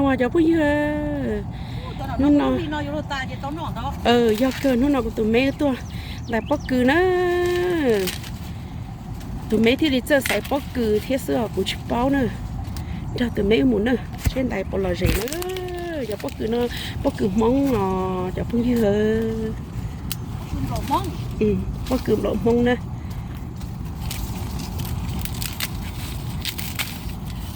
Cov phooj ywg, hnub no, yog kawg hnub no kuv tus me tuaj ntais pob kws na. Tus me thiaj li txawj xaiv pob kws thiab xwb os, kuv tsis paub na. Nrog tus me wb mus na, seb ntais puas lom zem na. Cov pob kws no, pob kws Hmoob os cov phooj ywg. Pob kws nplaum Hmoob na.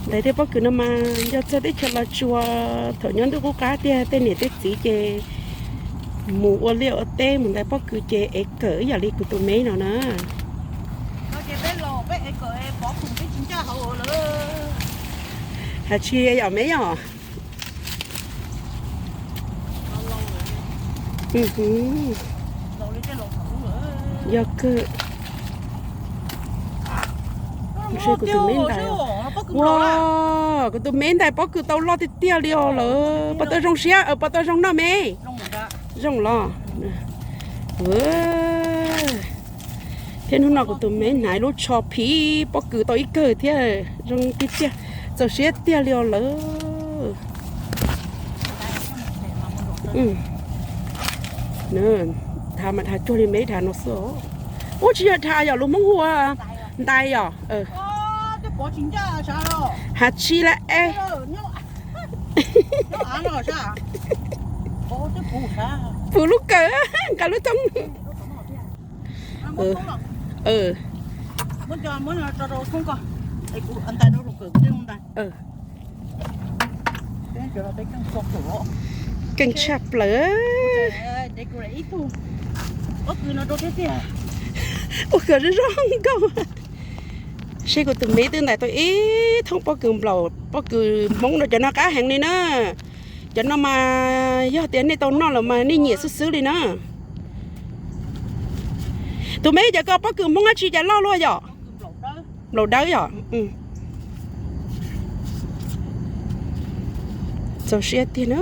Ntais tej pob kws no mas nco txog teb chaws Los Tsuas thaum nyob ntuj qub qab tiag, tej niam tej txiv ces mus ua liaj ua teb mus ntais pob kws ces ev kawm ib yam li kuv tus me no na. Has tsis yom me yom. Yog kawg. Kuv tus me ntais, ua, kuv tus me ntais pob kws tau loj tiag tiag li os lawm. Puas tau zoo siab, puas tau zoo noj me? Zoo los. Thiab hnub no kuv tus me hnav lub tsho phiv pob kws tau ib kawm thiab, zoo tiag tiag, txaus siab tiag li os lawm. Dhav mas dhav cuag li me dhav no xwb os. Ub tsis yog dhav yom, lus Hmoob hu ua ntais yom. Has tsis la es. Pum lub kawm, nqa lub thoob. Keej tshaj plaws. Ua kawm zoo zoo nkauj. Seb kuv tus me twb ntais tau ib thoob pob kws nplaum, pob kws Hmoob no, cov no qab heev li na. Cov no mas yog tias nej tau noj lawm mas nej nyiam xwb xwb li na. Tus me, cov ko pob kws Hmoob dab tsi cas loj luaj yom? Nplaum dawb yom. Txaus siab tiag na.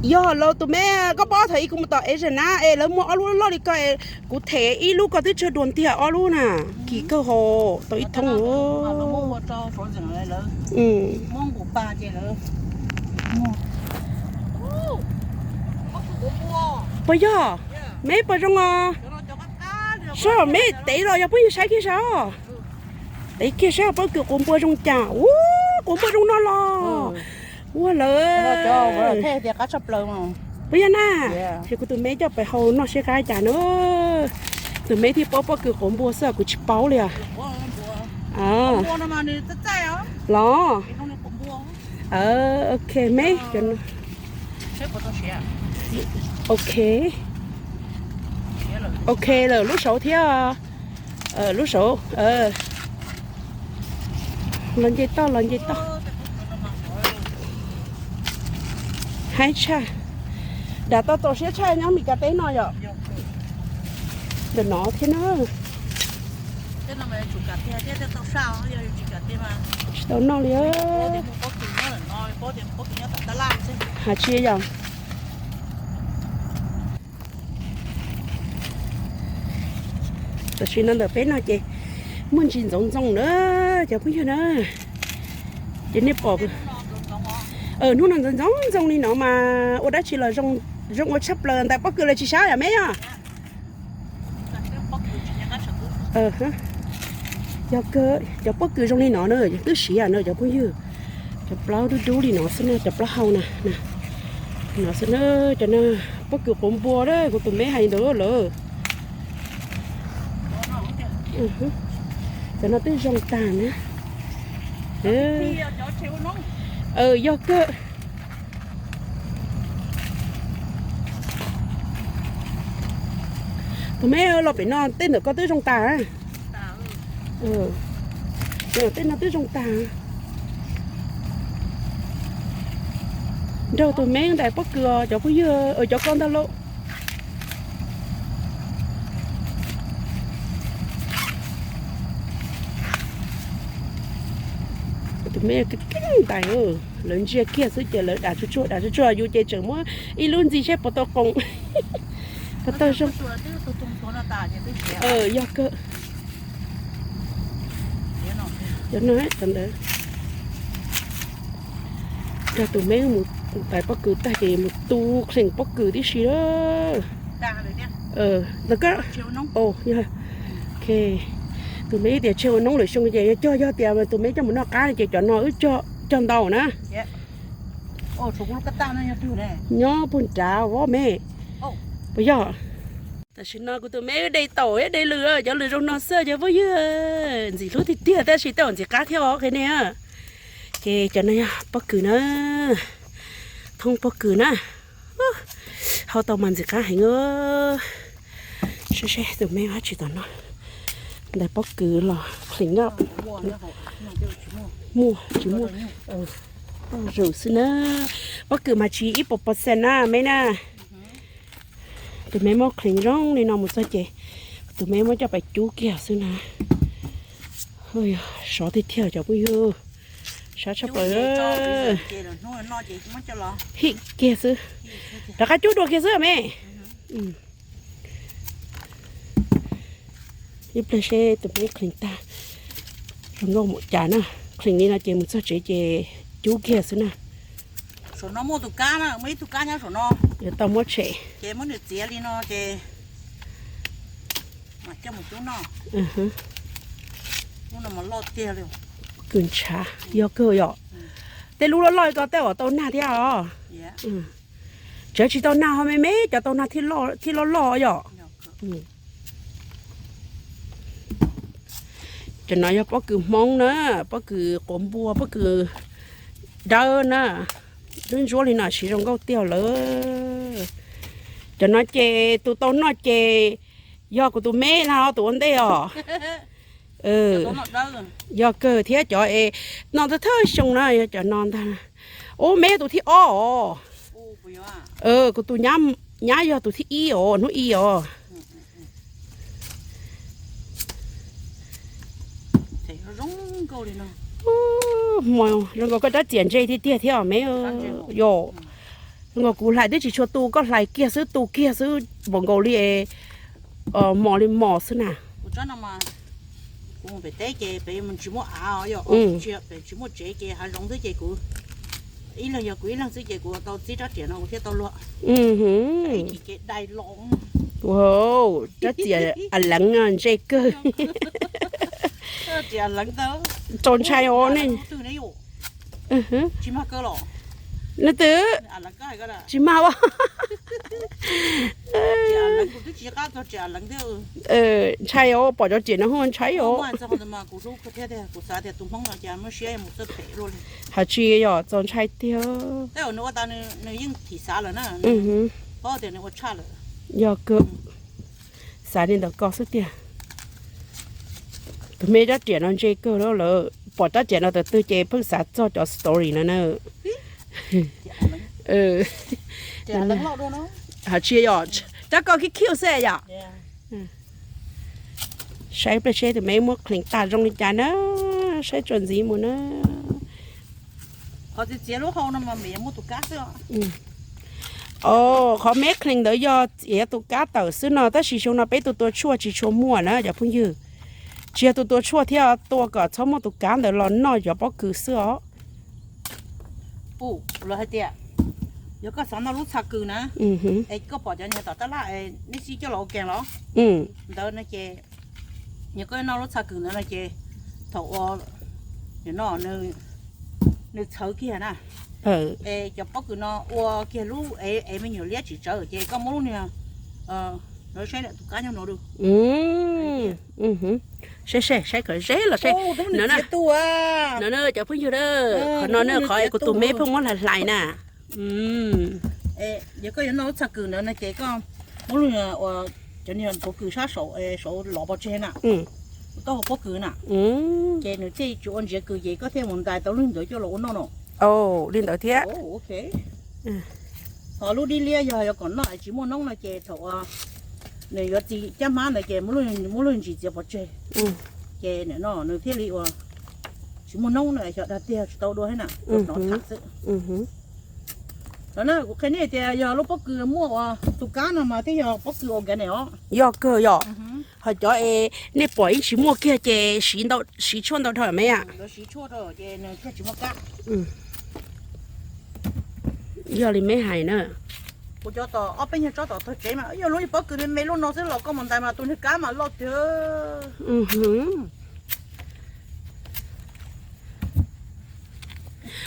Yog lawm tus me, koj paub thaum ub kuv mus tom Asian na es lawv muaj ob lub loj li ko es kuv them ib lub, koj twb tsawg dua ntiag ob lub na. Kim kawg hos tau ib thoob. Puas yog? Me puas zoo os? Sab me tev los yog phooj ywg saib kiag saib. Tev kiag saib pob kws quav npua zoo cas. Ub, quav npua zoo no los. Ua lawm. Puas yog na? Ces kuv tus me coj pem hau noj seb qab cas na. Tus me thiaj paub pob kws quav npua xwb kuv tsis paub li os. Los. Ok me. Ok. Ok lawm, lub saud thiab. Lub saud. Los nce toj, los nce toj. Haib tshaj. Dam tau txaus siab tshaj nyob Mes Kas teb no yom. Ntawm no thiab na. Tsis tau noj li. Has tsis yog. Tam sim no ntawm peb no ces muaj ntsis ntxoov ntxoo na, cov phooj ywg na. Ces nej pom, hnub no ntxoov ntxoo ntxoo li no mas ua dab tsi los zoo ua tshaj plaws, ntais pob kws los tsis sab yom me yom. Yog kawg, cov pob kws zoo li no na, twb siav no cov phooj ywg. Cov plaub dub dub li no xwb na, cov plaub hau na. No xwb na, cov no pob kws quav npua na, kuv tus me hais ntawd lawm. Cov no twb zoo tag na. Yog kawg. Tus me los pem no tej ntawm ko twb zoo tag. Tej no twb zoo tag. Nrog tus me ntais pob kws os cov phooj ywg, cov ko ntag lauj. Tus me keej ntais, lawv ntsia kiag xwb ces lawv dam tsuag tsuag dam tsuag tsuag, yus ces tseem muab ib lub ntxi seb puas tau qoos. Pov tawj zoo. Yog kawg. Cov no, cov ntawd. Nrog tus me mus tais pob kws tag ces mus tu kheem pob kws tib si lawm. Tus me ib tias tseg ua noob lwm xyoo ces yog cog, yog tias tus me coj mus noj qab ces cov no wb cog ntau na. Nyob puag nrad vov me. Puas yog? Tam sim no kuv tus me wb de taum thiab de lws, cov lws zoo no xwb cov phooj ywg. Ntxim hlub tiag tiag tab sis tej zaum ntxim qab thiab os qhia nej. Ces cov no yog pob kws na, thoob pob kws na. Hau tau mas ntxim qab heev. Seb seb tus me dab tsi tom no. Ntawm pob kws los kheem nyob. Muaj tsis muaj, toj zus xwb na. Pob kws mas tsis ib puas percent na me na. Tus me muab kheem zoo li no mus txog ces tus me muab coj pais cub kiag xwb na. Sov tiag tiag cov phooj ywg, sab tshaj plaws. Him kiag xwb, rov qab cub dua kiag xwb me. Ib pliag seb tus me kheem tag zoo nkauj mus cas na. Kheem li no ces mus txog tsev ces cub kiag xwb na. Saum no muaj tus kab na, muaj ib tug kab nyob saum no. Yuav tau muab tshem. Ces muab nws txiav li no ces coj mus cub noj. Lub no mas loj tiag li. Kws ntshav yog kawg yom. Tej lub loj loj li ko tej zaum tau nag thiab os. Tseem tsis tau nag ho me me cov tau nag thiaj loj loj yom. Cov no yog pob kws Hmoob na, pob kws quav npua, pob kws dawb na. Lub ntsuab li no siv zoo nkauj tiag lawm. Cov no ces tus tau noj ces yog kuv tus me na, tus ua ntej os. Yog kawg thiab cov es noj thawj thawj xyoo na yog cov no ntag. Ub, me tus thib ob os. Kuv tus nyab yog tus thib ib os, hnub ib os. Zoo nkaus koj rab txias ntse tiag tiag thiab me. Yog, zoo nkaus kuv hlais twb tsis tshua tu, koj hlais kiag xwb tu kiag xwb npaum nkaus li mos li mos xwb na. Kuv mus pem teb ces pem tsis muaj av, pem tsis muaj tsev ces hav zoov xwb ces kuv ib leeg yog kuv ib leeg xwb ces kuv tau txib rab riam no kuv thiaj tau luag. Ib chim ces dai los. Rab txias a leev ntse kawg. Txaus ntshai os ne. Leej twg? Tsis mag ua. Ntshai os, pom cov riam no hu ntshai os. Hais tsis yog txaus ntshai tiag. Yog kawg, xav li ntawd ko xwb tiag. Tus me rab riam no ntse kawg lawm, pom rab riam no tus twg ces pheej xav txog cov story no na. Hais tsis yog, rab ko kiv kiu xwb yom. Saib pliag seb tus me muab kheev tag zoo li cas na, saib tsuas ntxiv mus na. Qhov me kheev ntawd yog txiav tus kab tawm xwb no, tab sis xyoo no peb tus tua tshuaj tsis tshua muaj na cov phooj ywg. Tsis yog tus tua tshuaj thiab, tua kom txhob muaj tus kab ntawd los noj cov pob kws xwb os. Lawv hais tias yog koj xav noj lub txha kws na, es koj pom cov niag tom tab laj nej sib coj los ua kees los ntawd no ces, yog koj noj lub txha kws ntawd no ces thaum ua no nws txhawv kiag na, es cov pob kws no ua kiag lub ev me nyuam liab tsis tsawv ces koj muab lub niag, lawv saib tus kab nyob no. Saib saib saib kom ze los saib. No na, cov phooj ywg, qhov no na qhov kuv tus me pheej muab hlais hlais na. Yog koj yuav noj lub txha kws ntawd no ces koj muab lub niag ua, cov niag pob kws sab saud lov pov tseg na, koj ua pob kws na, ces nws thiaj tsis ua ntsiav kws ces koj thiaj mus ntais tau lub ntawd coj los ua noj no. Li ntawd thiab. Ho lub dib liab yog yuav kom noj tsis muaj noob no ces thaum nws yuav txi caj hmab ntawd ces muab lub ntsis txiav pov tseg, ces nws thiaj li ua tsis muaj noob na, xyov dag tiag tsis tau dua thiab na, hnov tham xwb. Kuv qhia nej tias yog lub pob kws muaj ua tus kab no mas thiaj yog pob kws organic os. Yog kawg yom. Ho cov es nej pom ib tsis muaj kiag ces siv tshuaj ntau dhau me a. Yog li me hais na. Kuv cov tom ob peb nyuag tsob tom tog tsev mas yog lub pob kws me me lub no xwb los koj mus ntais mas tus niag kab mas loj tiag.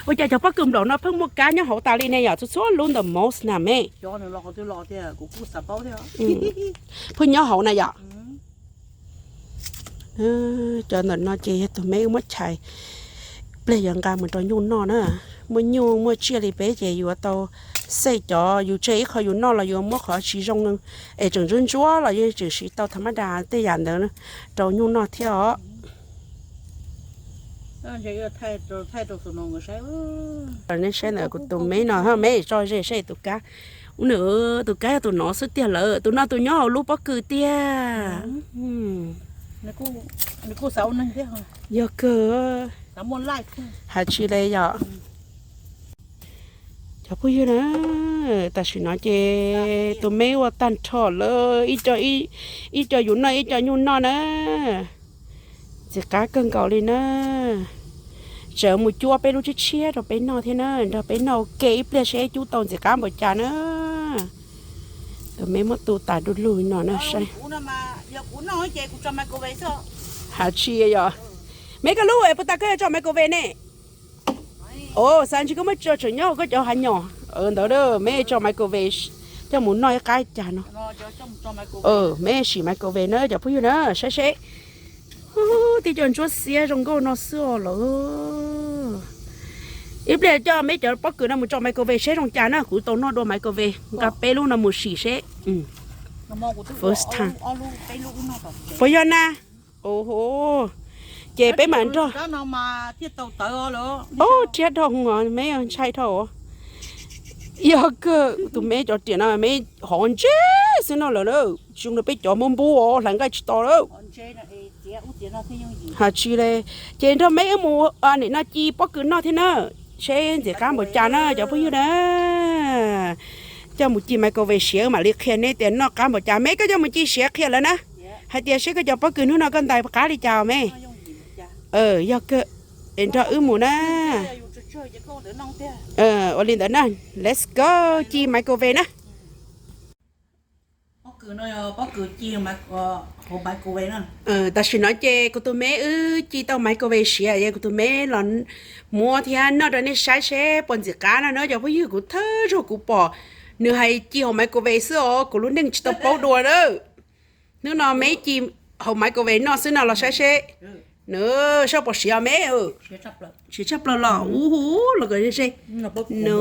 Ua cas cov pob kws nplaum no pheej muaj kab nyob hauv tas li ne yom, txhua txhua lub ntawm moos na me. Pheej nyob hauv na yom. Cov ntawm no ces yog tus me wb muab chais, pliag yuav nqa mus rau nyuj noj na. Muaj nyuj muaj tsiaj li peb ces yuav tau xej cov yus tseg ib qho yus noj los yuav muab qhov tsis zoo es tseem ntsuab ntsuab los yeej tseem siv tau tha mab das tej yam ntawd rau nyuj noj thiab os. Nej saib ntawm kuv tus me no, me tso ze saib tus kab. Ub, nws tus kab yog tus no xwb tiag lawm, tus no tus nyob hauv lub pob kws tiag. Yog kawg. Hais tsis le yom. Cov phooj ywg na, tam sim no ces tus me ua tag nrho lawm, ib co yus noj ib co nyuj noj na. Ntxim qab kawg nkaus li na. Tseem mus cuab peb lub tshiab tshiab rau peb noj thiab na, nrog peb noj ua ke ib pliag seb cub tau ntxim qab npaum cas na. Tus me muab tu tas du lug no na saib. Hais tsis yog. Me koj lub es puas tas koj yuav tso microwave ne? Os, xav ntshe koj muab tso tseem nyob koj cov hav nyom ntawd, me tso microwave coj mus noj ib qab cas no. Me sim microwave na cov phooj ywg na, saib seb. Tib co ntsuab xiab zoo nkauj no xwb os lawm. Ib pliag coj me cov pob kws no mus tso microwave seb zoo cas na, kuv tau noj dua microwave, nqa peb lub no mus sim seb. First time. Puas yog na? Ces peb mam nrog. Rhiab dhau me ntshai dhau. Yog kawg, tus me cov riam no me hov ntseb xwb no lawm na. Tsis zoo li peb cov muaj npua hlais nqaij tsis to lawm. Hais tsis le, ces nrog me wb mus nim no ci pob kws noj thiab na, seb ntxim qab npaum cas na cov phooj ywg na. Coj mus ci microwave siav mam li qhia neb tias noj qab npaum cas. Me koj coj mus ci siav qhia lawv na, hais tias seb koj cov pob kws hnub no koj ntais qab li cas me. Yog kawg, es nrog wb mus na. Ua li ntawd na, let's go, ci microwave na. Tam sim no ces kuv tus me wb ci tau microwave siav, es kuv tus me los muab thiab noj rau nej saib seb puas ntxim qab no na cov phooj ywg. Kuv thawj zaug kuv pom nws hais ci hauv microwave xwb os, kuv lub neej tsis tau paub dua na. Hnub no me ci hauv microwave noj xwb no los saib seb. Nws sab pom siav me. Siav tshaj plaws los ub hu los kom ze. No,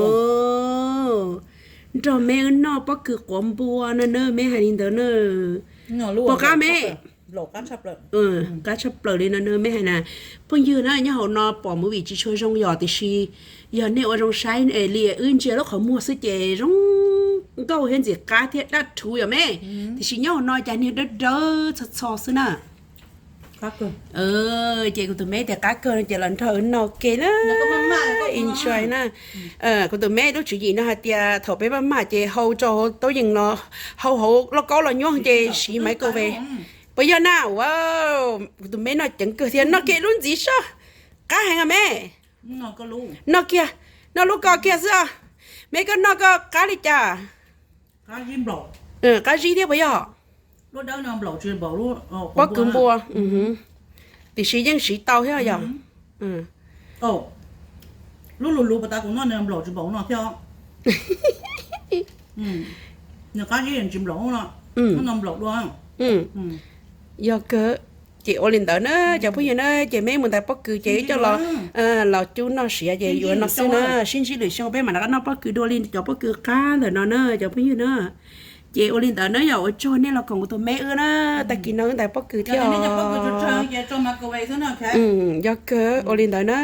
nrog me wb noj pob kws quav npua no na, me hais li ntawd na. Pom qab me. Qab tshaj plaws li no na me hais na. Phooj ywg na, nyob hauv no pom movie tsis tshua zoo yom, tiam sis yog nej ua zoo saib li wb ntsia lub qhov muag xwb ces zoo nkauj thiab ntxim qab thiab dab rhuv yom me. Tiam sis nyob hauv no cas niag dawb dawb txho txho xwb na. Ces kuv tus me tias qab kawg no ces los nrog wb noj ke na. Enjoy na. Kuv tus me lub tswv yim no hais tias thaum peb maj maj ces hau rau hauv taub yees los hau hauv lauj kaub los nyuaj ces siv microwave. Puas yog na? Kuv tus me noj ceev kawg thiab, noj kiag lub ntxiv soj. Qab heev me. Noj kiag, noj lub ko kiag xwb. Me koj noj koj qab li cas? Qab zib thiab puas yog? Pob kws npua. Tiam sis yeej siv tau thiab yog. Yog kawg. Ces ua li ntawd na cov phooj ywg na, ces me mus ntais pob kws ces coj los, los cub noj siav ces yuav no xwb na. Sib ntsib lwm xyoo peb mam rov qab noj pob kws dua li cov pob kws qab ntawm no na cov phooj ywg na. Ces ua li ntawd na, yog ua tsaug nej los koom kuv tus me wb na, tag kis no wb ntais pob kws thiab. Yog kawg, ua li ntawd na.